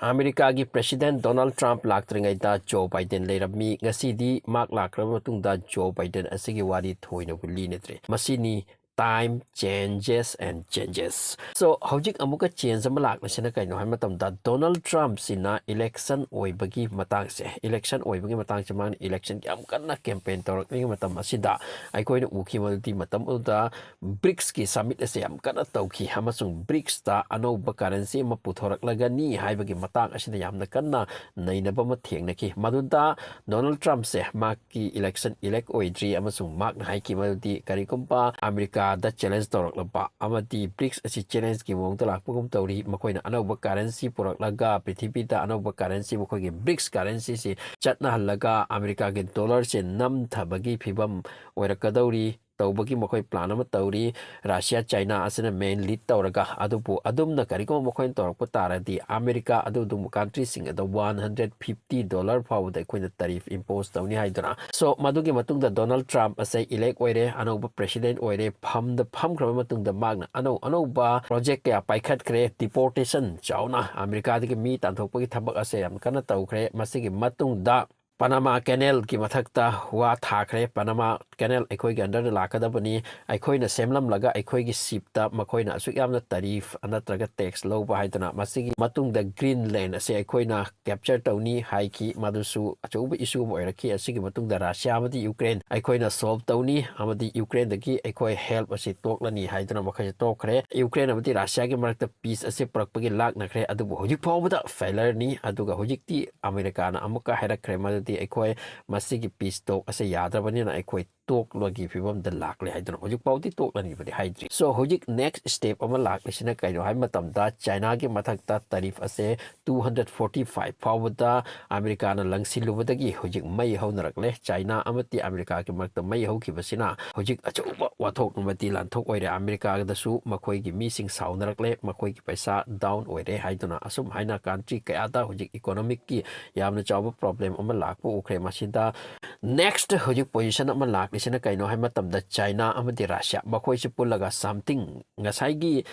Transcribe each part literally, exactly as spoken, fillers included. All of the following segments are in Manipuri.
ꯑꯃꯦꯔꯤꯀꯥꯒꯤ President Donald Trump ꯂꯥꯛꯇ꯭ꯔꯤꯉꯩꯗ Joe Biden ꯂꯩꯔꯝꯃꯤ꯫ ꯉꯁꯤꯗꯤ ꯃꯍꯥꯛ ꯂꯥꯛꯈ꯭ꯔꯕ ꯃꯇꯨꯡꯗ Joe Biden ꯑꯁꯤꯒꯤ ꯋꯥꯔꯤ ꯊꯣꯏꯅꯕꯨ ꯂꯤꯅꯗ꯭ꯔꯦ꯫ ꯃꯁꯤꯅꯤ time changes and changes꯫ So, ꯍꯧꯖꯤꯛ ꯑꯃꯨꯛꯀ change ꯑꯃ ꯂꯥꯛꯂꯤꯁꯤꯅ ꯀꯩꯅꯣ ꯍꯥꯏꯕ ꯃꯇꯝꯗ, Donald Trumpꯁꯤꯅ election ꯑꯣꯏꯕꯒꯤ ꯃꯇꯥꯡꯁꯦ, election ꯑꯣꯏꯕꯒꯤ ꯃꯇꯥꯡꯁꯦ, ꯃꯥꯅ electionꯒꯤ ꯌꯥꯝ ꯀꯟꯅ campaign ꯇꯧꯔꯛꯂꯤꯉꯩ ꯃꯇꯝ ꯑꯁꯤꯗ, ꯑꯩꯈꯣꯏꯅ ꯎꯈꯤ ꯃꯗꯨꯗꯤ, ꯃꯇꯝ ꯑꯗꯨꯗ BRICSꯀꯤ summit ꯑꯁꯦ ꯌꯥꯝ ꯀꯟꯅ ꯇꯧꯈꯤ, ꯑꯃꯁꯨꯡ BRICSꯇ ꯑꯅꯧꯕ currency ꯑꯃ ꯄꯨꯊꯣꯔꯛꯂꯒꯅꯤ ꯍꯥꯏꯕꯒꯤ ꯃꯇꯥꯡ ꯑꯁꯤꯗ ꯌꯥꯝꯅ ꯀꯟꯅ ꯅꯩꯅꯕ ꯑꯃ ꯊꯦꯡꯅꯈꯤ꯫ ꯃꯗꯨꯗ Donald Trumpꯁꯦ ꯃꯍꯥꯛꯀꯤ election elect ꯑꯣꯏꯗ꯭ꯔꯤ, ꯑꯃꯁꯨꯡ ꯃꯍꯥꯛꯅ ꯍꯥꯏꯈꯤ ꯃꯗꯨꯗꯤ, ꯀꯔꯤꯒꯨꯝꯕ ꯑꯃꯦꯔꯤꯀꯥꯗ challenge ꯇꯧꯔꯛꯂꯕ ꯑꯃꯗꯤ BRICS ꯑꯁꯤ challengeꯀꯤ ꯃꯑꯣꯡꯗ ꯂꯥꯛꯄꯒꯨꯝ ꯇꯧꯔꯤ, ꯃꯈꯣꯏꯅ ꯑꯅꯧꯕ currency ꯄꯨꯔꯛꯂꯒ ꯄ꯭ꯔꯤꯊꯤꯕꯤꯗ ꯑꯅꯧꯕ currency, ꯃꯈꯣꯏꯒꯤ BRICS currencyꯁꯤ ꯆꯠꯅꯍꯜꯂꯒ ꯑꯃꯦꯔꯤꯀꯥꯒꯤ dollarꯁꯦ ꯅꯝꯊꯕꯒꯤ ꯐꯤꯕꯝ ꯑꯣꯏꯔꯛꯀꯗꯧꯔꯤ꯫ ꯇꯧꯕꯒꯤ ꯃꯈꯣꯏ plan ꯑꯃ ꯇꯧꯔꯤ꯫ Russia, China ꯑꯁꯤꯅ main lead ꯇꯧꯔꯒ, ꯑꯗꯨꯕꯨ ꯑꯗꯨꯝꯅ ꯀꯔꯤꯒꯨꯝꯕ ꯃꯈꯣꯏꯅ ꯇꯧꯔꯛꯄ ꯇꯥꯔꯗꯤ, ꯑꯃꯦꯔꯤꯀꯥ ꯑꯗꯨ ꯑꯗꯨꯝ countryꯁꯤꯡ ꯑꯗ one hundred fifty dollar ꯐꯥꯎꯕꯗ ꯑꯩꯈꯣꯏꯅ tariff impose ꯇꯧꯅꯤ ꯍꯥꯏꯗꯨꯅ꯫ So, ꯃꯗꯨꯒꯤ ꯃꯇꯨꯡꯗ Donald Trump ꯑꯁꯦ elect ꯑꯣꯏꯔꯦ, ꯑꯅꯧꯕ president ꯑꯣꯏꯔꯦ, ꯐꯝꯗ ꯐꯝꯈ꯭ꯔꯕ ꯃꯇꯨꯡꯗ ꯃꯍꯥꯛꯅ ꯑꯅꯧ ꯑꯅꯧꯕ project ꯀꯌꯥ ꯄꯥꯏꯈꯠꯈ꯭ꯔꯦ, deportation ꯆꯥꯎꯅ ꯑꯃꯦꯔꯤꯀꯥꯗꯒꯤ ꯃꯤ ꯇꯥꯟꯊꯣꯛꯄꯒꯤ ꯊꯕꯛ ꯑꯁꯦ ꯌꯥꯝ ꯀꯟꯅ ꯇꯧꯈ꯭ꯔꯦ꯫ ꯃꯁꯤꯒꯤ ꯃꯇꯨꯡꯗ Panama Canalꯒꯤ ꯃꯊꯛꯇ ꯋꯥ ꯊꯥꯈ꯭ꯔꯦ꯫ Panama Canal ꯑꯩꯈꯣꯏꯒꯤ underꯗ ꯂꯥꯛꯀꯗꯕꯅꯤ, ꯑꯩꯈꯣꯏꯅ ꯁꯦꯝꯂꯝꯂꯒ ꯑꯩꯈꯣꯏꯒꯤ shipꯇ ꯃꯈꯣꯏꯅ ꯑꯁꯨꯛ ꯌꯥꯝꯅ tariff ꯅꯠꯇ꯭ꯔꯒ tax ꯂꯧꯕ ꯍꯥꯏꯗꯨꯅ꯫ ꯃꯁꯤꯒꯤ ꯃꯇꯨꯡꯗ Greenland ꯑꯁꯤ ꯑꯩꯈꯣꯏꯅ capture ꯇꯧꯅꯤ ꯍꯥꯏꯈꯤ, ꯃꯗꯨꯁꯨ ꯑꯆꯧꯕ issue ꯑꯃ ꯑꯣꯏꯔꯛꯈꯤ꯫ ꯑꯁꯤꯒꯤ ꯃꯇꯨꯡꯗ Russia ꯑꯃꯗꯤ Ukraine ꯑꯩꯈꯣꯏꯅ solve ꯇꯧꯅꯤ, ꯑꯃꯗꯤ Ukraineꯗꯒꯤ ꯑꯩꯈꯣꯏ help ꯑꯁꯤ ꯇꯣꯛꯂꯅꯤ ꯍꯥꯏꯗꯨꯅ ꯃꯈꯣꯏꯁꯦ ꯇꯣꯛꯈ꯭ꯔꯦ꯫ Ukraine ꯑꯃꯗꯤ Russiaꯒꯤ ꯃꯔꯛꯇ peace ꯑꯁꯤ ꯄꯨꯔꯛꯄꯒꯤ ꯂꯥꯛꯅꯈ꯭ꯔꯦ, ꯑꯗꯨꯕꯨ ꯍꯧꯖꯤꯛ ꯐꯥꯎꯕꯗ failureꯅꯤ꯫ ꯑꯗꯨꯒ ꯍꯧꯖꯤꯛꯇꯤ ꯑꯃꯦꯔꯤꯀꯥꯅ ꯑꯃꯨꯛꯀ ꯍꯥꯏꯔꯛꯈ꯭ꯔꯦ ꯃꯗꯨꯗꯤ ꯑꯩꯈꯣꯏ ꯃꯁꯤꯒꯤ peace talk ꯑꯁꯦ ꯌꯥꯗ꯭ꯔꯕꯅꯤꯅ ꯑꯩꯈꯣꯏ ꯇꯣꯛꯂꯒꯤ ꯐꯤꯕꯝꯗ ꯂꯥꯛꯂꯦ ꯍꯥꯏꯗꯨꯅ꯫ ꯍꯧꯖꯤꯛ ꯐꯥꯎꯗꯤ ꯇꯣꯛꯂꯅꯤꯕꯗꯤ ꯍꯥꯏꯗ꯭ꯔꯤ꯫ So, ꯍꯧꯖꯤꯛ next step ꯑꯃ ꯂꯥꯛꯂꯤꯁꯤꯅ ꯀꯩꯅꯣ ꯍꯥꯏꯕ ꯃꯇꯝꯗ, Chinaꯒꯤ ꯃꯊꯛꯇ tariff ꯑꯁꯦ two hundred forty five ꯐꯥꯎꯕꯗ ꯑꯃꯦꯔꯤꯀꯥꯅ ꯂꯪꯁꯤꯜꯂꯨꯕꯗꯒꯤ ꯍꯧꯖꯤꯛ ꯃꯩ ꯍꯧꯅꯔꯛꯂꯦ꯫ China ꯑꯃꯗꯤ ꯑꯃꯦꯔꯤꯀꯥꯒꯤ ꯃꯔꯛꯇ ꯃꯩ ꯍꯧꯈꯤꯕꯁꯤꯅ ꯍꯧꯖꯤꯛ ꯑꯆꯧꯕ ꯋꯥꯊꯣꯛ ꯑꯃꯗꯤ ꯂꯥꯟꯊꯣꯛ ꯑꯣꯏꯔꯦ꯫ ꯑꯃꯦꯔꯤꯀꯥꯗꯁꯨ ꯃꯈꯣꯏꯒꯤ ꯃꯤꯁꯤꯡ ꯁꯥꯎꯅꯔꯛꯂꯦ, ꯃꯈꯣꯏꯒꯤ ꯄꯩꯁꯥ down ꯑꯣꯏꯔꯦ ꯍꯥꯏꯗꯨꯅ꯫ ꯑꯁꯨꯝ ꯍꯥꯏꯅ country ꯀꯌꯥꯗ ꯍꯧꯖꯤꯛ economicꯀꯤ ꯌꯥꯝꯅ ꯆꯥꯎꯕ problem ꯑꯃ ꯂꯥꯛꯄ ꯎꯈ꯭ꯔꯦ꯫ ꯃꯁꯤꯗ next ꯍꯧꯖꯤꯛ position ꯑꯃ ꯂꯥꯛꯂꯤꯁꯤꯅ ꯀꯩꯅꯣ ꯍꯥꯏꯕ ꯃꯇꯝꯗ, China ꯑꯃꯗꯤ Russia ꯃꯈꯣꯏꯁꯤ ꯄꯨꯜꯂꯒ something, ꯉꯁꯥꯏꯒꯤ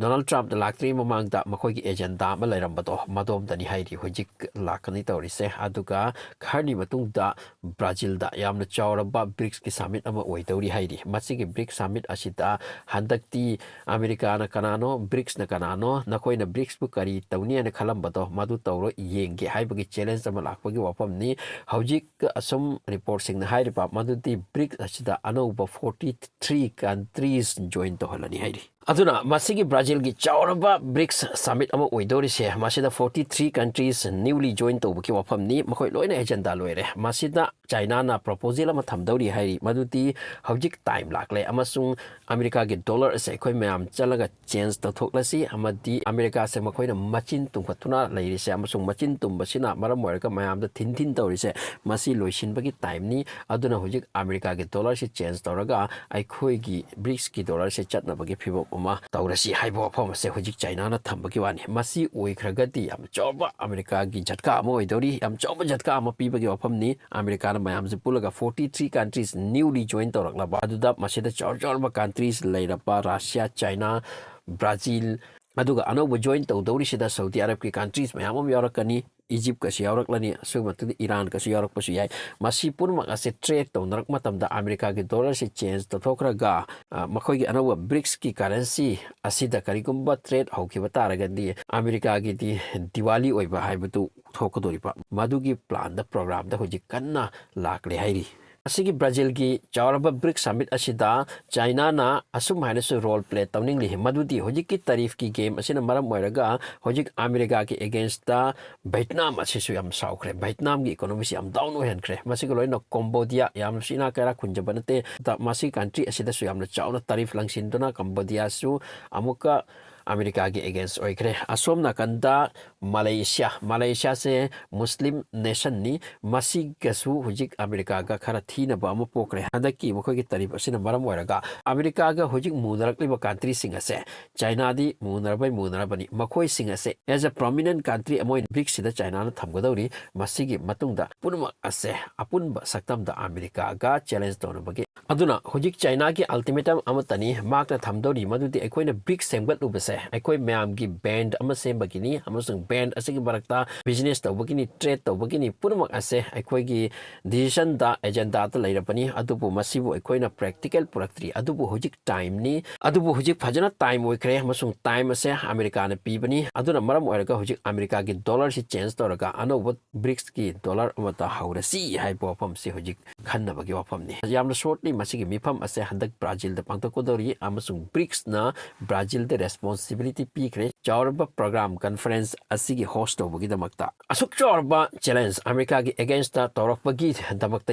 ꯗꯣꯅꯥꯜꯗ ꯇ꯭ꯔꯝꯞꯅ ꯂꯥꯛꯇ꯭ꯔꯤꯉꯩ ꯃꯃꯥꯡꯗ ꯃꯈꯣꯏꯒꯤ ꯑꯦꯖꯦꯟꯗꯥ ꯑꯃ ꯂꯩꯔꯝꯕꯗꯣ, ꯃꯗꯣꯝꯗꯅꯤ ꯍꯥꯏꯔꯤ ꯍꯧꯖꯤꯛ ꯂꯥꯛꯀꯅꯤ ꯇꯧꯔꯤꯁꯦ꯫ ꯑꯗꯨꯒ ꯈꯔꯅꯤ ꯃꯇꯨꯡꯗ ꯕ꯭ꯔꯥꯖꯤꯜꯗ ꯌꯥꯝꯅ ꯆꯥꯎꯔꯕ ꯕ꯭ꯔꯤꯛꯁꯀꯤ ꯁꯃꯤꯠ ꯑꯃ ꯑꯣꯏꯗꯧꯔꯤ ꯍꯥꯏꯔꯤ꯫ ꯃꯁꯤꯒꯤ ꯕ꯭ꯔꯤꯛꯁ ꯁꯃꯤꯠ ꯑꯁꯤꯗ ꯍꯟꯗꯛꯇꯤ ꯑꯃꯦꯔꯤꯀꯥꯅ ꯀꯅꯥꯅꯣ, ꯕ꯭ꯔꯤꯛꯁꯅ ꯀꯅꯥꯅꯣ, ꯅꯈꯣꯏꯅ ꯕ꯭ꯔꯤꯛꯁꯄꯨ ꯀꯔꯤ ꯇꯧꯅꯤ ꯍꯥꯏꯅ ꯈꯜꯂꯝꯕꯗꯣ, ꯃꯗꯨ ꯇꯧꯔꯣ ꯌꯦꯡꯒꯦ ꯍꯥꯏꯕꯒꯤ ꯆꯦꯂꯦꯟꯖ ꯑꯃ ꯂꯥꯛꯄꯒꯤ ꯋꯥꯐꯝꯅꯤ꯫ ꯍꯧꯖꯤꯛ ꯑꯁꯨꯝ ꯔꯤꯄꯣꯔꯠꯁꯤꯡꯅ ꯍꯥꯏꯔꯤꯕ ꯃꯗꯨꯗꯤ ꯕ꯭ꯔꯤꯛꯁ ꯑꯁꯤꯗ ꯑꯅꯧꯕ ꯐꯣꯔꯇꯤ ꯊ꯭ꯔꯤ ꯀꯟꯇ꯭ꯔꯤꯁ ꯖꯣꯏꯟ ꯇꯧꯍꯜꯂꯅꯤ ꯍꯥꯏꯔꯤ꯫ ꯑꯗꯨꯅ ꯃꯁꯤꯒꯤ ꯕ꯭ꯔꯥꯖꯤꯜꯒꯤ ꯆꯥꯎꯔꯕ ꯕ꯭ꯔꯤꯛꯁ ꯁꯃꯤꯠ ꯑꯃ ꯑꯣꯏꯗꯧꯔꯤꯁꯦ, ꯃꯁꯤꯗ forty three countries newly join ꯇꯧꯕꯒꯤ ꯋꯥꯐꯝꯅꯤ꯫ ꯃꯈꯣꯏ ꯂꯣꯏꯅ ꯑꯦꯖꯦꯟꯗꯥ ꯂꯣꯏꯔꯦ꯫ ꯃꯁꯤꯗ ꯆꯥꯏꯅꯥꯅ ꯄ꯭ꯔꯣꯄꯣꯖꯦꯜ ꯑꯃ ꯊꯝꯗꯧꯔꯤ ꯍꯥꯏꯔꯤ, ꯃꯗꯨꯗꯤ ꯍꯧꯖꯤꯛ ꯇꯥꯏꯝ ꯂꯥꯛꯂꯦ ꯑꯃꯁꯨꯡ ꯑꯃꯦꯔꯤꯀꯥꯒꯤ ꯗꯣꯂꯔ ꯑꯁꯦ ꯑꯩꯈꯣꯏ ꯃꯌꯥꯝ ꯆꯠꯂꯒ ꯆꯦꯟꯖ ꯇꯧꯊꯣꯛꯂꯁꯤ, ꯑꯃꯗꯤ ꯑꯃꯦꯔꯤꯀꯥꯁꯦ ꯃꯈꯣꯏꯅ ꯃꯆꯤꯟ ꯇꯨꯝꯈꯠꯇꯨꯅ ꯂꯩꯔꯤꯁꯦ ꯑꯃꯁꯨꯡ ꯃꯆꯤꯟ ꯇꯨꯝꯕꯁꯤꯅ ꯃꯔꯝ ꯑꯣꯏꯔꯒ ꯃꯌꯥꯝꯗ ꯊꯤꯟ ꯊꯤꯟ ꯇꯧꯔꯤꯁꯦ, ꯃꯁꯤ ꯂꯣꯏꯁꯤꯟꯕꯒꯤ ꯇꯥꯏꯝꯅꯤ꯫ ꯑꯗꯨꯅ ꯍꯧꯖꯤꯛ ꯑꯃꯦꯔꯤꯀꯥꯒꯤ ꯗꯣꯂꯔꯁꯤ ꯆꯦꯟꯖ ꯇꯧꯔꯒ ꯑꯩꯈꯣꯏꯒꯤ ꯕ꯭ꯔꯤꯛꯁꯀꯤ ꯗꯣꯂꯔꯁꯦ ꯆꯠꯅꯕꯒꯤ ꯐꯤꯕꯝ ꯑꯃ ꯇꯧꯔꯁꯤ ꯍꯥꯏꯕ ꯋꯥꯐꯝ ꯑꯁꯦ ꯍꯧꯖꯤꯛ ꯆꯥꯏꯅꯥꯅ ꯊꯝꯕꯒꯤ ꯋꯥꯅꯤ꯫ ꯃꯁꯤ ꯑꯣꯏꯈ꯭ꯔꯒꯗꯤ ꯌꯥꯝ ꯆꯥꯎꯕ ꯑꯃꯦꯔꯤꯀꯥꯒꯤ ꯖꯠꯀꯥ ꯑꯃ ꯑꯣꯏꯗꯧꯔꯤ, ꯌꯥꯝ ꯆꯥꯎꯕ ꯖꯠꯀꯥ ꯑꯃ ꯄꯤꯕꯒꯤ ꯋꯥꯐꯝꯅꯤ꯫ ꯑꯃꯦꯔꯤꯀꯥꯅ ꯃꯌꯥꯝꯁꯦ ꯄꯨꯜꯂꯒ forty three countries newly join ꯇꯧꯔꯛꯂꯕ ꯑꯗꯨꯗ, ꯃꯁꯤꯗ ꯆꯥꯎ ꯆꯥꯎꯔꯕ ꯀꯟꯇ꯭ꯔꯤꯁ ꯂꯩꯔꯕ ꯔꯁꯤꯌꯥ, ꯆꯥꯏꯅꯥ, ꯕ꯭ꯔꯥꯖꯤꯜ, ꯑꯗꯨꯒ ꯑꯅꯧꯕ ꯖꯣꯏꯟ ꯇꯧꯗꯧꯔꯤꯁꯤꯗ ꯁꯥꯎꯗꯤ ꯑꯔꯕꯀꯤ ꯀꯟꯇ꯭ꯔꯤꯁ ꯃꯌꯥꯝ ꯑꯃ ꯌꯥꯎꯔꯛꯀꯅꯤ, ꯏꯖꯤꯞꯀꯁꯨ ꯌꯥꯎꯔꯛꯂꯅꯤ, ꯑꯁꯤꯒꯤ ꯃꯇꯨꯡꯗ ꯏꯔꯥꯟꯒꯁꯨ ꯌꯥꯎꯔꯛꯄꯁꯨ ꯌꯥꯏ꯫ ꯃꯁꯤ ꯄꯨꯝꯅꯃꯛ ꯑꯁꯤ ꯇ꯭ꯔꯦꯠ ꯇꯧꯅꯔꯛꯄ ꯃꯇꯝꯗ ꯑꯃꯦꯔꯤꯀꯥꯒꯤ ꯗꯣꯂꯔꯁꯤ ꯆꯦꯟꯖ ꯇꯧꯊꯣꯛꯈ꯭ꯔꯒ, ꯑ, ꯃꯈꯣꯏꯒꯤ ꯑꯅꯧꯕ ꯕ꯭ꯔꯤꯛꯁꯀꯤ ꯀꯔꯦꯟꯁꯤ ꯑꯁꯤꯗ ꯀꯔꯤꯒꯨꯝꯕ ꯇ꯭ꯔꯦꯠ ꯍꯧꯈꯤꯕ ꯇꯥꯔꯒꯗꯤ ꯑꯃꯦꯔꯤꯀꯥꯒꯤꯗꯤ ꯗꯤꯋꯥꯂꯤ ꯑꯣꯏꯕ ꯍꯥꯏꯕꯗꯨ ꯊꯣꯛꯀꯗꯧꯔꯤꯕ, ꯃꯗꯨꯒꯤ ꯄ꯭ꯂꯥꯟꯗ, ꯄ꯭ꯔꯣꯒ꯭ꯔꯥꯝꯗ ꯍꯧꯖꯤꯛ ꯀꯟꯅ ꯂꯥꯛꯂꯦ ꯍꯥꯏꯔꯤ꯫ ꯑꯁꯤꯒꯤ ꯕ꯭ꯔꯥꯖꯤꯜꯒꯤ ꯆꯥꯎꯔꯕ ꯕ꯭ꯔꯤꯛꯁ ꯁꯃꯤꯠ ꯑꯁꯤꯗ ꯆꯥꯏꯅꯥꯅ ꯑꯁꯨꯝ ꯍꯥꯏꯅꯁꯨ ꯔꯣꯜ ꯄ꯭ꯂꯦ ꯇꯧꯅꯤꯡꯂꯤ, ꯃꯗꯨꯗꯤ ꯍꯧꯖꯤꯛꯀꯤ ꯇꯔꯤꯐꯀꯤ ꯒꯦꯝ ꯑꯁꯤꯅ ꯃꯔꯝ ꯑꯣꯏꯔꯒ ꯍꯧꯖꯤꯛ ꯑꯃꯦꯔꯤꯀꯥꯒꯤ ꯑꯦꯒꯦꯟꯁꯇ ꯚꯦꯠꯅꯥꯝ ꯑꯁꯤꯁꯨ ꯌꯥꯝ ꯁꯥꯎꯈ꯭ꯔꯦ꯫ ꯚꯦꯠꯅꯥꯝꯒꯤ ꯏꯀꯣꯅꯣꯃꯤꯁꯤ ꯌꯥꯝ ꯗꯥꯎꯟ ꯑꯣꯏꯍꯟꯈ꯭ꯔꯦ꯫ ꯃꯁꯤꯒ ꯂꯣꯏꯅꯅ ꯀꯣꯝꯕꯣꯗꯤꯌꯥ, ꯌꯥꯝꯅꯁꯨ ꯏꯅꯥꯛ ꯀꯩꯔꯥꯛ ꯈꯨꯟꯖꯕ ꯅꯠꯇꯦ, ꯃꯁꯤ ꯀꯟꯇ꯭ꯔꯤ ꯑꯁꯤꯗꯁꯨ ꯌꯥꯝꯅ ꯆꯥꯎꯅ ꯇꯔꯤꯐ ꯂꯪꯁꯤꯟꯗꯨꯅ ꯀꯝꯕꯣꯗꯤꯌꯥꯁꯨ ꯑꯃꯨꯛꯀ ꯑꯃꯦꯔꯤꯀꯥꯒꯤ ꯑꯦꯒꯦꯟꯁ ꯑꯣꯏꯈ꯭ꯔꯦ꯫ ꯑꯁꯣꯝ ꯅꯥꯀꯟꯗ ꯃꯂꯦꯁꯤꯌꯥ, ꯃꯂꯦꯁꯤꯌꯥꯁꯦ ꯃꯨꯁꯂꯤꯝ ꯅꯦꯁꯟꯅꯤ, ꯃꯁꯤꯒꯁꯨ ꯍꯧꯖꯤꯛ ꯑꯃꯦꯔꯤꯀꯥꯒ ꯈꯔ ꯊꯤꯅꯕ ꯑꯃ ꯄꯣꯛꯈ꯭ꯔꯦ꯫ ꯍꯟꯗꯛꯀꯤ ꯃꯈꯣꯏꯒꯤ ꯇꯔꯤꯐ ꯑꯁꯤꯅ ꯃꯔꯝ ꯑꯣꯏꯔꯒ ꯑꯃꯦꯔꯤꯀꯥꯒ ꯍꯧꯖꯤꯛ ꯃꯨꯅꯔꯛꯂꯤꯕ ꯀꯟꯇ꯭ꯔꯤꯁꯤꯡ ꯑꯁꯦ, ꯆꯥꯏꯅꯥꯗꯤ ꯃꯨꯅꯔꯕꯩ ꯃꯨꯅꯔꯕꯅꯤ, ꯃꯈꯣꯏꯁꯤꯡ ꯑꯁꯦ as a prominent country ꯑꯃ ꯑꯣꯏꯅ ꯕ꯭ꯔꯤꯛꯁꯁꯤꯗ ꯆꯥꯏꯅꯥꯅ ꯊꯝꯒꯗꯧꯔꯤ꯫ ꯃꯁꯤꯒꯤ ꯃꯇꯨꯡꯗ ꯄꯨꯝꯅꯃꯛ ꯑꯁꯦ ꯑꯄꯨꯟꯕ ꯁꯛꯇꯝꯗ ꯑꯃꯦꯔꯤꯀꯥꯒ ꯆꯦꯂꯦꯟꯖ ꯇꯧꯅꯕꯒꯤ꯫ ꯑꯗꯨꯅ ꯍꯧꯖꯤꯛ ꯆꯥꯏꯅꯥꯒꯤ ꯑꯜꯇꯤꯃꯦꯇꯝ ꯑꯃꯠꯇꯅꯤ ꯃꯍꯥꯛꯅ ꯊꯝꯗꯧꯔꯤ, ꯃꯗꯨꯗꯤ ꯑꯩꯈꯣꯏꯅ ꯕ꯭ꯔꯤꯛꯁ ꯁꯦꯝꯒꯠꯂꯨꯕꯁꯦ ꯑꯩꯈꯣꯏ ꯃꯌꯥꯝꯒꯤ ꯕꯦꯟ ꯑꯃ ꯁꯦꯝꯕꯒꯤꯅꯤ, ꯑꯃꯁꯨꯡ ꯕꯦꯟ ꯑꯁꯤꯒꯤ ꯃꯔꯛꯇ ꯕꯤꯖꯤꯅꯦꯁ ꯇꯧꯕꯒꯤꯅꯤ, ꯇ꯭ꯔꯦꯗ ꯇꯧꯕꯒꯤꯅꯤ, ꯄꯨꯝꯅꯃꯛ ꯑꯁꯦ ꯑꯩꯈꯣꯏꯒꯤ ꯗꯤꯁꯤꯖꯟꯗ, ꯑꯦꯖꯦꯟꯗꯥꯗ ꯂꯩꯔꯕꯅꯤ꯫ ꯑꯗꯨꯕꯨ ꯃꯁꯤꯕꯨ ꯑꯩꯈꯣꯏꯅ ꯄ꯭ꯔꯦꯛꯇꯤꯀꯦꯜ ꯄꯨꯔꯛꯇ꯭ꯔꯤ꯫ ꯑꯗꯨꯕꯨ ꯍꯧꯖꯤꯛ ꯇꯥꯏꯝꯅꯤ, ꯑꯗꯨꯕꯨ ꯍꯧꯖꯤꯛ ꯐꯖꯅ ꯇꯥꯏꯝ ꯑꯣꯏꯈ꯭ꯔꯦ, ꯑꯃꯁꯨꯡ ꯇꯥꯏꯝ ꯑꯁꯦ ꯑꯃꯦꯔꯤꯀꯥꯅ ꯄꯤꯕꯅꯤ꯫ ꯑꯗꯨꯅ ꯃꯔꯝ ꯑꯣꯏꯔꯒ ꯍꯧꯖꯤꯛ ꯑꯃꯦꯔꯤꯀꯥꯒꯤ ꯗꯣꯂꯔꯁꯤ ꯆꯦꯟꯖ ꯇꯧꯔꯒ ꯑꯅꯧꯕ ꯕ꯭ꯔꯤꯛꯁꯀꯤ ꯗꯣꯂꯔ ꯑꯃꯠꯇ ꯍꯧꯔꯁꯤ ꯍꯥꯏꯕ ꯋꯥꯐꯝꯁꯤ ꯍꯧꯖꯤꯛ ꯈꯟꯅꯕꯒꯤ ꯋꯥꯐꯝꯅꯤ꯫ ꯌꯥꯝꯅ ꯁꯣꯔꯠꯂꯤ, ꯃꯁꯤꯒꯤ ꯃꯤꯐꯝ ꯑꯁꯦ ꯍꯟꯗꯛ ꯕ꯭ꯔꯥꯖꯤꯜꯗ ꯄꯥꯡꯊꯣꯛꯀꯗꯧꯔꯤ, ꯑꯃꯁꯨꯡ ꯕ꯭ꯔꯤꯛꯁꯅ ꯕ꯭ꯔꯥꯖꯤꯜꯗ ꯔꯦꯁꯄꯣꯟꯁꯤꯕꯤꯂꯤꯇꯤ ꯄꯤꯈ꯭ꯔꯦ ꯆꯥꯎꯔꯕ ꯄ꯭ꯔꯣꯒ꯭ꯔꯥꯝ ꯀꯟꯐꯔꯦꯟꯁ ꯑꯁꯤꯒꯤ ꯍꯣꯁ ꯇꯧꯕꯒꯤꯗꯃꯛꯇ꯫ ꯑꯁꯨꯛ ꯆꯥꯎꯔꯕ ꯆꯦꯂꯦꯟꯖ ꯑꯃꯦꯔꯤꯀꯥꯒꯤ ꯑꯦꯒꯦꯟꯁꯇ ꯇꯧꯔꯛꯄꯒꯤꯗꯃꯛꯇ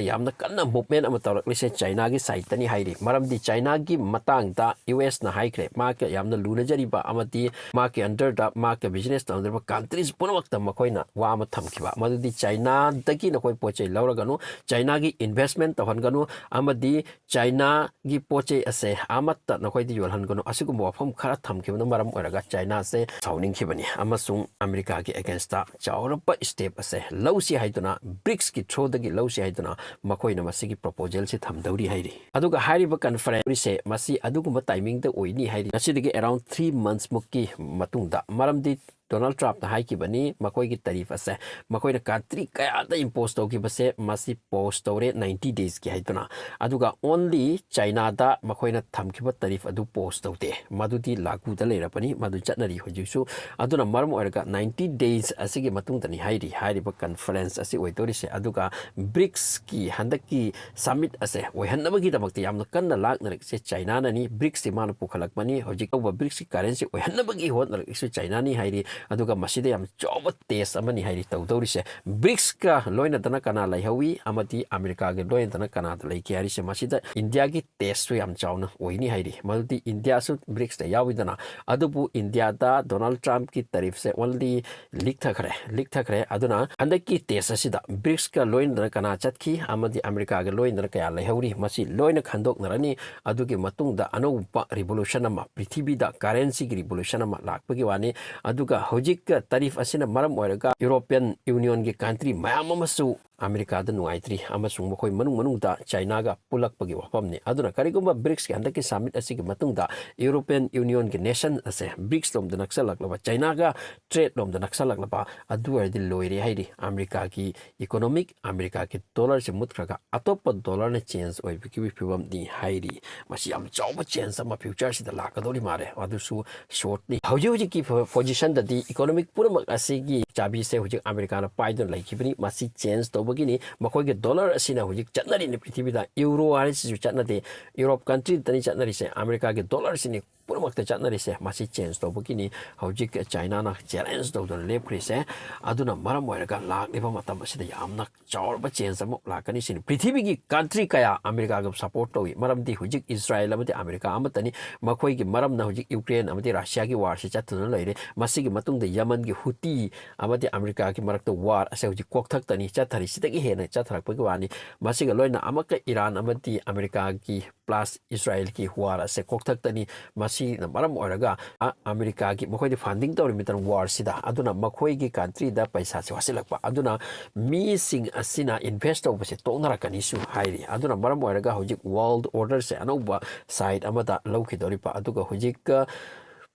ꯌꯥꯝꯅ ꯀꯟꯅ ꯃꯨꯚꯃꯦꯟ ꯑꯃ ꯇꯧꯔꯛꯂꯤꯁꯦ ꯆꯥꯏꯅꯥꯒꯤ ꯁꯥꯏꯠꯇꯅꯤ ꯍꯥꯏꯔꯤ꯫ ꯃꯔꯝꯗꯤ ꯆꯥꯏꯅꯥꯒꯤ ꯃꯇꯥꯡꯗ ꯌꯨ ꯑꯦꯁꯅ ꯍꯥꯏꯈ꯭ꯔꯦ, ꯃꯍꯥꯛꯀ ꯌꯥꯝꯅ ꯂꯨꯅꯖꯔꯤꯕ ꯑꯃꯗꯤ ꯃꯍꯥꯛꯀꯤ ꯑꯟꯗꯔꯗ ꯃꯍꯥꯛꯀ ꯕꯤꯖꯤꯅꯦꯁ ꯇꯧꯅꯔꯤꯕ ꯀꯟꯇ꯭ꯔꯤꯁ ꯄꯨꯝꯅꯃꯛꯇ ꯃꯈꯣꯏꯅ ꯋꯥ ꯑꯃ ꯊꯝꯈꯤꯕ, ꯃꯗꯨꯗꯤ ꯆꯥꯏꯅꯥꯗꯒꯤ ꯅꯈꯣꯏ ꯄꯣꯠ ꯆꯩ ꯂꯧꯔꯒꯅꯨ, ꯆꯥꯏꯅꯥꯒꯤ ꯏꯟꯚꯦꯁꯃꯦꯟ ꯇꯧꯍꯟꯒꯅꯨ, ꯑꯃꯗꯤ ꯆꯥꯏꯅꯥꯒꯤ ꯄꯣꯠ ꯆꯩ ꯑꯁꯦ ꯑꯃꯠꯇ ꯅꯈꯣꯏꯗ ꯌꯣꯜꯍꯟꯒꯅꯨ꯫ ꯑꯁꯤꯒꯨꯝꯕ ꯋꯥꯐꯝ ꯈꯔ ꯊꯝꯈꯤꯕꯅ ꯃꯔꯝ ꯑꯣꯏꯔꯒ ꯆꯥꯏꯅꯥꯁꯦ ꯁꯥꯎꯅꯤꯡꯈꯤꯕꯅꯤ, ꯑꯃꯁꯨꯡ ꯑꯃꯦꯔꯤꯀꯥꯒꯤ ꯑꯦꯒꯦꯟꯁꯇ ꯆꯥꯎꯔꯕ ꯁ꯭ꯇꯦꯞ ꯑꯁꯦ ꯂꯧꯁꯤ ꯍꯥꯏꯗꯨꯅ, ꯕ꯭ꯔꯤꯛꯁꯀꯤ ꯊ꯭ꯔꯨꯗꯒꯤ ꯂꯧꯁꯤ ꯍꯥꯏꯗꯨꯅ ꯃꯈꯣꯏꯅ ꯃꯁꯤꯒꯤ ꯄ꯭ꯔꯣꯄꯣꯖꯦꯜꯁꯤ ꯊꯝꯗꯧꯔꯤ ꯍꯥꯏꯔꯤ꯫ ꯑꯗꯨꯒ ꯍꯥꯏꯔꯤꯕ ꯀꯟꯐꯔꯦꯟꯁꯁꯦ ꯃꯁꯤ ꯑꯗꯨꯒꯨꯝꯕ ꯇꯥꯏꯃꯤꯡꯗ ꯑꯣꯏꯅꯤ ꯍꯥꯏꯔꯤ, ꯉꯁꯤꯗꯒꯤ ꯑꯦꯔꯥꯎꯟ ꯊ꯭ꯔꯤ ꯃꯟꯁꯃꯨꯛꯀꯤ ꯃꯇꯨꯡꯗ꯫ ꯃꯔꯝꯗꯤ ꯗꯣꯅꯥꯜꯗ ꯇ꯭ꯔꯝꯞꯅ ꯍꯥꯏꯈꯤꯕꯅꯤ, ꯃꯈꯣꯏꯒꯤ ꯇꯦꯔꯤꯐ ꯑꯁꯦ ꯃꯈꯣꯏꯅ ꯀꯟꯇ꯭ꯔꯤ ꯀꯌꯥꯗ ꯏꯝꯄꯣꯁ ꯇꯧꯈꯤꯕꯁꯦ ꯃꯁꯤ ꯄꯣꯁ ꯇꯧꯔꯦ ꯅꯥꯏꯟꯇꯤ ꯗꯦꯖꯀꯤ ꯍꯥꯏꯗꯨꯅ꯫ ꯑꯗꯨꯒ ꯑꯣꯟꯂꯤ ꯆꯥꯏꯅꯥꯗ ꯃꯈꯣꯏꯅ ꯊꯝꯈꯤꯕ ꯇꯦꯔꯤꯐ ꯑꯗꯨ ꯄꯣꯁ ꯇꯧꯗꯦ, ꯃꯗꯨꯗꯤ ꯂꯥꯒꯨꯗ ꯂꯩꯔꯕꯅꯤ, ꯃꯗꯨ ꯆꯠꯅꯔꯤ ꯍꯧꯖꯤꯛꯁꯨ꯫ ꯑꯗꯨꯅ ꯃꯔꯝ ꯑꯣꯏꯔꯒ ꯅꯥꯏꯟꯇꯤ ꯗꯦꯖ ꯑꯁꯤꯒꯤ ꯃꯇꯨꯡꯗꯅꯤ ꯍꯥꯏꯔꯤ ꯍꯥꯏꯔꯤꯕ ꯀꯟꯐꯔꯦꯟꯁ ꯑꯁꯤ ꯑꯣꯏꯗꯣꯔꯤꯁꯦ꯫ ꯑꯗꯨꯒ ꯕ꯭ꯔꯤꯛꯁꯀꯤ ꯍꯟꯗꯛꯀꯤ ꯁꯃꯤꯠ ꯑꯁꯦ ꯑꯣꯏꯍꯟꯅꯕꯒꯤꯗꯃꯛꯇ ꯌꯥꯝꯅ ꯀꯟꯅ ꯂꯥꯛꯅꯔꯛꯏꯁꯦ ꯆꯥꯏꯅꯥꯅꯅꯤ꯫ ꯕ꯭ꯔꯤꯛꯁꯁꯤ ꯃꯥꯅ ꯄꯨꯈꯠꯂꯛꯄꯅꯤ꯫ ꯍꯧꯖꯤꯛ ꯇꯧꯕ ꯕ꯭ꯔꯤꯛꯁꯀꯤ ꯀꯔꯦꯟꯁꯤ ꯑꯣꯏꯍꯟꯅꯕꯒꯤ ꯍꯣꯠꯅꯔꯛꯏꯁꯨ ꯆꯥꯏꯅꯥꯅꯤ ꯍꯥꯏꯔꯤ꯫ ꯑꯗꯨꯒ ꯃꯁꯤꯗ ꯌꯥꯝ ꯆꯥꯎꯕ ꯇꯦꯁ ꯑꯃꯅꯤ ꯍꯥꯏꯔꯤ ꯇꯧꯗꯧꯔꯤꯁꯦ꯫ ꯕ꯭ꯔꯤꯛꯁꯀ ꯂꯣꯏꯅꯗꯅ ꯀꯅꯥ ꯂꯩꯍꯧꯏ ꯑꯃꯗꯤ ꯑꯃꯦꯔꯤꯀꯥꯒ ꯂꯣꯏꯅꯗꯅ ꯀꯅꯥꯗ ꯂꯩꯒꯦ ꯍꯥꯏꯔꯤꯁꯦ, ꯃꯁꯤꯗ ꯏꯟꯗꯤꯌꯥꯒꯤ ꯇꯦꯁꯁꯨ ꯌꯥꯝ ꯆꯥꯎꯅ ꯑꯣꯏꯅꯤ ꯍꯥꯏꯔꯤ꯫ ꯃꯗꯨꯗꯤ ꯏꯟꯗꯤꯌꯥꯁꯨ ꯕ꯭ꯔꯤꯛꯁꯇ ꯌꯥꯎꯏꯗꯅ, ꯑꯗꯨꯕꯨ ꯏꯟꯗꯤꯌꯥꯗ ꯗꯣꯅꯥꯜꯗ ꯇ꯭ꯔꯝꯞꯀꯤ ꯇꯦꯔꯤꯐꯁꯦ ꯑꯣꯟꯂꯤ ꯂꯤꯛꯊꯈ꯭ꯔꯦ, ꯂꯤꯛꯊꯈ꯭ꯔꯦ꯫ ꯑꯗꯨꯅ ꯍꯟꯗꯛꯀꯤ ꯇꯦꯁ ꯑꯁꯤꯗ ꯕ꯭ꯔꯤꯛꯁꯀ ꯂꯣꯏꯅꯗꯅ ꯀꯅꯥ ꯆꯠꯈꯤ ꯑꯃꯗꯤ ꯑꯃꯦꯔꯤꯀꯥꯒ ꯂꯣꯏꯅꯗꯅ ꯀꯌꯥ ꯂꯩꯍꯧꯔꯤ, ꯃꯁꯤ ꯂꯣꯏꯅ ꯈꯟꯗꯣꯛꯅꯔꯅꯤ꯫ ꯑꯗꯨꯒꯤ ꯃꯇꯨꯡꯗ ꯑꯅꯧꯕ ꯔꯤꯚꯣꯂꯨꯁꯟ ꯑꯃ, ꯄ꯭ꯔꯤꯊꯤꯕꯤꯗ ꯀꯔꯦꯟꯁꯤꯒꯤ ꯔꯤꯚꯣꯂꯨꯁꯟ ꯑꯃ ꯂꯥꯛꯄꯒꯤ ꯋꯥꯅꯤ꯫ ꯑꯗꯨꯒ ꯍꯧꯖꯤꯛ ꯇꯦꯔꯤꯐ ꯑꯁꯤꯅ ꯃꯔꯝ ꯑꯣꯏꯔꯒ ꯌꯨꯔꯣꯄꯤꯌꯟ ꯌꯨꯅꯤꯌꯟꯒꯤ ꯀꯟꯇ꯭ꯔꯤ ꯃꯌꯥꯝ ꯑꯃꯁꯨ ꯑꯃꯦꯔꯤꯀꯥꯗ ꯅꯨꯡꯉꯥꯏꯇ꯭ꯔꯤ, ꯑꯃꯁꯨꯡ ꯃꯈꯣꯏ ꯃꯅꯨꯡ ꯃꯅꯨꯡꯗ ꯆꯥꯏꯅꯥꯒ ꯄꯨꯜꯂꯛꯄꯒꯤ ꯋꯥꯐꯝꯅꯤ꯫ ꯑꯗꯨꯅ ꯀꯔꯤꯒꯨꯝꯕ ꯕ꯭ꯔꯤꯛꯁꯀꯤ ꯍꯟꯗꯛꯀꯤ ꯁꯃꯤꯠ ꯑꯁꯤꯒꯤ ꯃꯇꯨꯡꯗ ꯌꯨꯔꯣꯄꯤꯌꯟ ꯌꯨꯅꯤꯌꯟꯒꯤ ꯅꯦꯁꯟ ꯑꯁꯦ ꯕ꯭ꯔꯤꯛꯁ ꯂꯣꯝꯗ ꯅꯛꯁꯜꯂꯛꯂꯕ, ꯆꯥꯏꯅꯥꯒ ꯇ꯭ꯔꯦꯗ ꯂꯣꯝꯗ ꯅꯛꯁꯜꯂꯛꯂꯕ, ꯑꯗꯨ ꯑꯣꯏꯔꯗꯤ ꯂꯣꯏꯔꯦ ꯍꯥꯏꯔꯤ꯫ ꯑꯃꯦꯔꯤꯀꯥꯒꯤ ꯏꯀꯣꯅꯣꯃꯤꯛ, ꯑꯃꯦꯔꯤꯀꯥꯒꯤ ꯗꯣꯂꯔꯁꯦ ꯃꯨꯠꯈ꯭ꯔꯒ ꯑꯇꯣꯞꯄ ꯗꯣꯂꯔꯅ ꯆꯦꯟꯖ ꯑꯣꯏꯕꯒꯤ ꯐꯤꯕꯝꯅꯤ ꯍꯥꯏꯔꯤ꯫ ꯃꯁꯤ ꯌꯥꯝ ꯆꯥꯎꯕ ꯆꯦꯟꯖ ꯑꯃ ꯐ꯭ꯌꯨꯆꯔꯁꯤꯗ ꯂꯥꯛꯀꯗꯧꯔꯤ ꯃꯥꯜꯂꯦ꯫ ꯑꯗꯨꯁꯨ ꯁꯣꯔꯠꯅꯤ꯫ ꯍꯧꯖꯤꯛ ꯍꯧꯖꯤꯛꯀꯤ ꯄꯣ-, ꯄꯣꯖꯤꯁꯟꯗꯗꯤ ꯏꯀꯣꯅꯣꯃꯤꯛ ꯄꯨꯝꯅꯃꯛ ꯑꯁꯤꯒꯤ ꯆꯥꯕꯤꯁꯦ ꯍꯧꯖꯤꯛ ꯑꯃꯦꯔꯤꯀꯥꯅ ꯄꯥꯏꯗꯨꯅ ꯂꯩꯈꯤꯕꯅꯤ꯫ ꯃꯁꯤ ꯆꯦꯟꯖ ꯇꯧꯕꯒꯤꯅꯤ꯫ ꯃꯈꯣꯏꯒꯤ ꯗꯣꯂꯔ ꯑꯁꯤꯅ ꯍꯧꯖꯤꯛ ꯆꯠꯅꯔꯤꯅꯤ ꯄ꯭ꯔꯤꯊꯤꯕꯤꯗ꯫ ꯌꯨꯔꯣ ꯍꯥꯏꯔꯤꯁꯤꯁꯨ ꯆꯠꯅꯗꯦ, ꯌꯨꯔꯣꯞ ꯀꯟꯇ꯭ꯔꯤꯗꯅꯤ ꯆꯠꯅꯔꯤꯁꯦ꯫ ꯑꯃꯦꯔꯤꯀꯥꯒꯤ ꯗꯣꯂꯔꯁꯤꯅꯤ ꯄꯨꯝꯅꯃꯛꯇ ꯆꯠꯅꯔꯤꯁꯦ꯫ ꯃꯁꯤ ꯆꯦꯟꯖ ꯇꯧꯕꯒꯤꯅꯤ ꯍꯧꯖꯤꯛ ꯆꯥꯏꯅꯥꯅ ꯆꯦꯂꯦꯟꯖ ꯇꯧꯗꯨꯅ ꯂꯦꯞꯈ꯭ꯔꯤꯁꯦ꯫ ꯑꯗꯨꯅ ꯃꯔꯝ ꯑꯣꯏꯔꯒ ꯂꯥꯛꯂꯤꯕ ꯃꯇꯝ ꯑꯁꯤꯗ ꯌꯥꯝꯅ ꯆꯥꯎꯔꯕ ꯆꯦꯟꯖ ꯑꯃ ꯂꯥꯛꯀꯅꯤ ꯁꯤꯅꯤ꯫ ꯄ꯭ꯔꯤꯊꯤꯕꯤꯒꯤ ꯀꯟꯇ꯭ꯔꯤ ꯀꯌꯥ ꯑꯃꯦꯔꯤꯀꯥꯒ ꯁꯄꯣꯔꯠ ꯇꯧꯏ, ꯃꯔꯝꯗꯤ ꯍꯧꯖꯤꯛ ꯏꯖꯔꯥꯌꯦꯜ ꯑꯃꯗꯤ ꯑꯃꯦꯔꯤꯀꯥ ꯑꯃꯠꯇꯅꯤ꯫ ꯃꯈꯣꯏꯒꯤ ꯃꯔꯝꯅ ꯍꯧꯖꯤꯛ ꯌꯨꯀ꯭ꯔꯦꯟ ꯑꯃꯗꯤ ꯔꯁꯤꯌꯥꯒꯤ ꯋꯥꯔꯁꯤ ꯆꯠꯇꯨꯅ ꯂꯩꯔꯦ꯫ ꯃꯁꯤꯒꯤ ꯃꯇꯨꯡꯗ ꯌꯃꯟꯒꯤ ꯍꯨꯇꯤ ꯑꯃꯗꯤ ꯑꯃꯦꯔꯤꯀꯥꯒꯤ ꯃꯔꯛꯇ ꯋꯥꯔ ꯑꯁꯦ ꯍꯧꯖꯤꯛ ꯀꯣꯛꯊꯛꯇꯅꯤ ꯆꯠꯊꯔꯤ꯫ ꯁꯤꯗꯒꯤ ꯍꯦꯟꯅ ꯆꯠꯊꯔꯛꯄꯒꯤ ꯋꯥꯅꯤ꯫ ꯃꯁꯤꯒ ꯂꯣꯏꯅꯅ ꯑꯃꯨꯛꯀ ꯏꯔꯥꯟ ꯑꯃꯗꯤ ꯑꯃꯦꯔꯤꯀꯥꯒꯤ ꯄ꯭ꯂꯁ ꯏꯁꯔꯥꯌꯦꯜꯒꯤ ꯋꯥꯔ ꯑꯁꯦ ꯀꯣꯛꯊꯛꯇꯅꯤ꯫ ꯃꯁꯤꯅ ꯃꯔꯝ ꯑꯣꯏꯔꯒ ꯑ-, ꯑꯃꯦꯔꯤꯀꯥꯒꯤ, ꯃꯈꯣꯏꯗꯤ ꯐꯟꯗꯤꯡ ꯇꯧꯔꯤꯃꯤꯇꯅ ꯋꯥꯔꯁꯤꯗ, ꯑꯗꯨꯅ ꯃꯈꯣꯏꯒꯤ ꯀꯟꯇ꯭ꯔꯤꯗ ꯄꯩꯁꯥꯁꯦ ꯋꯥꯠꯁꯤꯜꯂꯛꯄ, ꯑꯗꯨꯅ ꯃꯤꯁꯤꯡ ꯑꯁꯤꯅ ꯏꯟꯚꯦꯁ ꯇꯧꯕꯁꯦ ꯇꯣꯛꯅꯔꯛꯀꯅꯤꯁꯨ ꯍꯥꯏꯔꯤ꯫ ꯑꯗꯨꯅ ꯃꯔꯝ ꯑꯣꯏꯔꯒ ꯍꯧꯖꯤꯛ ꯋꯥꯔꯜꯗ ꯑꯣꯔꯗꯔꯁꯦ ꯑꯅꯧꯕ ꯁꯥꯏꯠ ꯑꯃꯗ ꯂꯧꯈꯤꯗꯧꯔꯤꯕ, ꯑꯗꯨꯒ ꯍꯧꯖꯤꯛ, ꯑ,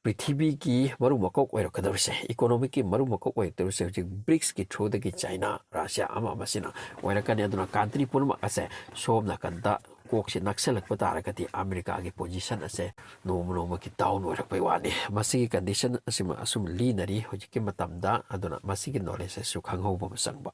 ꯄ꯭ꯔꯤꯊꯤꯕꯤꯒꯤ ꯃꯔꯨ ꯃꯀꯣꯛ ꯑꯣꯏꯔꯛꯀꯗꯧꯔꯤꯁꯦ, ꯏꯀꯣꯅꯣꯃꯤꯛꯀꯤ ꯃꯔꯨ ꯃꯀꯣꯛ ꯑꯣꯏꯔꯛꯇꯧꯔꯤꯁꯦ ꯍꯧꯖꯤꯛ ꯕ꯭ꯔꯤꯛꯁꯀꯤ ꯊ꯭ꯔꯨꯗꯒꯤ ꯆꯥꯏꯅꯥ, ꯔꯁꯤꯌꯥ ꯑꯃ ꯑꯃꯁꯤꯅ ꯑꯣꯏꯔꯛꯀꯅꯤ꯫ ꯑꯗꯨꯅ ꯀꯟꯇ꯭ꯔꯤ ꯄꯨꯝꯅꯃꯛ ꯑꯁꯦ ꯁꯣꯝ ꯅꯥꯀꯟꯗ ꯀꯣꯛꯁꯦ ꯅꯛꯁꯜꯂꯛꯄ ꯇꯥꯔꯒꯗꯤ ꯑꯃꯦꯔꯤꯀꯥꯒꯤ ꯄꯣꯖꯤꯁꯟ ꯑꯁꯦ ꯅꯣꯡꯃ ꯅꯣꯡꯃꯒꯤ ꯗꯥꯎꯟ ꯑꯣꯏꯔꯛꯄꯩ ꯋꯥꯅꯤ꯫ ꯃꯁꯤꯒꯤ ꯀꯟꯗꯤꯁꯟ ꯑꯁꯤꯃ ꯑꯁꯨꯝ ꯂꯤꯅꯔꯤ ꯍꯧꯖꯤꯛꯀꯤ ꯃꯇꯝꯗ꯫ ꯑꯗꯨꯅ ꯃꯁꯤꯒꯤ ꯅꯣꯂꯦꯖ ꯑꯁꯤꯁꯨ ꯈꯪꯍꯧꯕ ꯑꯃ ꯆꯪꯕ꯫